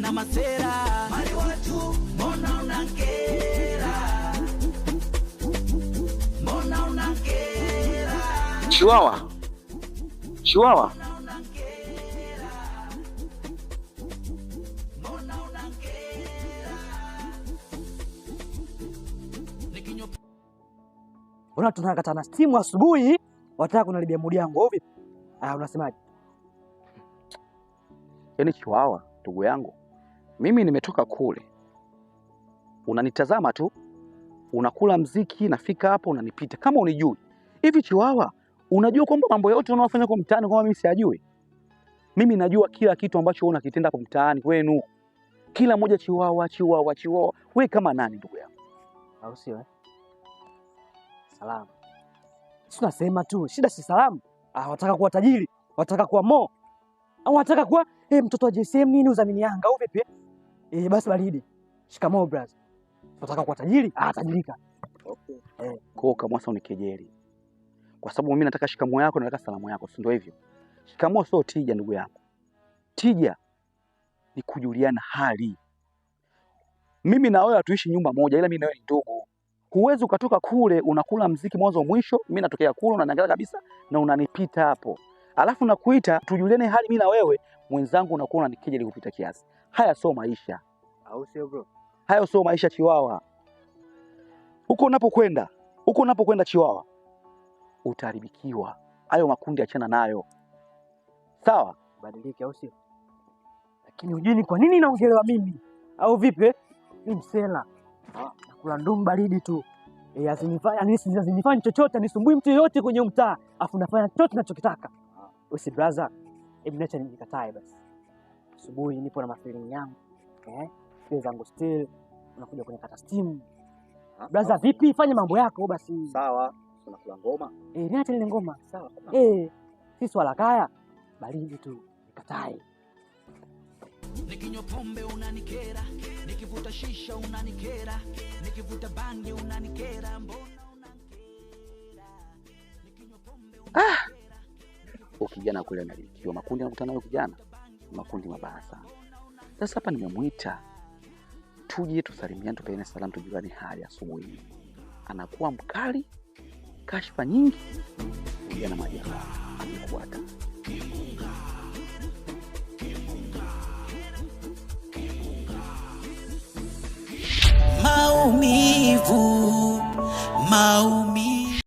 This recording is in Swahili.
na masera. Mali watu, mbona unankera? Mbona unankera? Chiwawa. Chiwawa. Unaona tunakatana simu asubuhi, wataka kunaribia mudi yangu au vipi? Ah, unasemaje? Yaani Chiwawa, ndugu yangu, mimi nimetoka kule, unanitazama tu, unakula mziki, nafika hapo unanipita kama unijui hivi. Chiwawa, unajua kwamba mambo yote unaofanya kwa mtaani kwamba mimi siyajui? Mimi najua kila kitu ambacho wewe unakitenda kwa mtaani kwenu, kila mmoja Chiwawa, Chiwawa, Chiwawa. We kama nani ndugu yangu? Au sio eh? Salamu. Si tunasema tu, shida si salamu. Ah, wataka kuwa tajiri, wataka kuwa mo. Au wataka kuwa mtoto wa JSM nini udhamini Yanga au vipi? Eh, basi baridi. Shikamoo brother. Wataka kuwa tajiri? Ah, tajirika. Okay. Kwa hiyo Kamwasa unikejeli. Kwa sababu mimi nataka shikamoo yako, nataka salamu yako, si ndio hivyo? Shikamoo sio tija ndugu yangu. Tija ni kujuliana hali. Mimi na wewe hatuishi nyumba moja, ila mimi na wewe ni ndugu. Huwezi ukatoka kule unakula mziki mwanzo mwisho, mimi natokea kule unaniangalia kabisa na unanipita hapo. Alafu nakuita tujuliane hali mimi na wewe, mwenzangu unakuwa unanikejeli kupita kiasi. Haya sio maisha. Au sio bro? Hayo sio maisha Chiwawa. Huko unapokwenda Chiwawa, utaharibikiwa. Hayo makundi achana nayo. Sawa? Badilike au sio? Lakini hujui ni kwa nini naongelewa mimi? Au vipi? Mimi msela. Nakula ndumu baridi tu. Azinifanye chochote, nisumbui mtu yeyote kwenye mtaa. Afu nafanya chochote ninachokitaka. Usi brother, hebu niacha nijikatae basi. Asubuhi nipo na mafeeling yangu. Still zangu still, unakuja kwenye kata steam. Brother vipi, fanya mambo yako basi. Sawa, unakula ngoma. Niache ile ngoma. Sawa. Si swala kaya, baridi tu, nikatae. Nikinywa pombe unanikera, nikivuta shisha unanikera, nikivuta bangi unanikera, mbona unanikera? Nikinywa pombe unanikera. Ukijana kule analikiwa makundi anakutana nayo kijana, makundi mabaya sana. Sasa hapa nimemuita tuje tusalimiane, tupeane salamu, tujuane hali asubuhi. Anakuwa mkali, kashfa nyingi.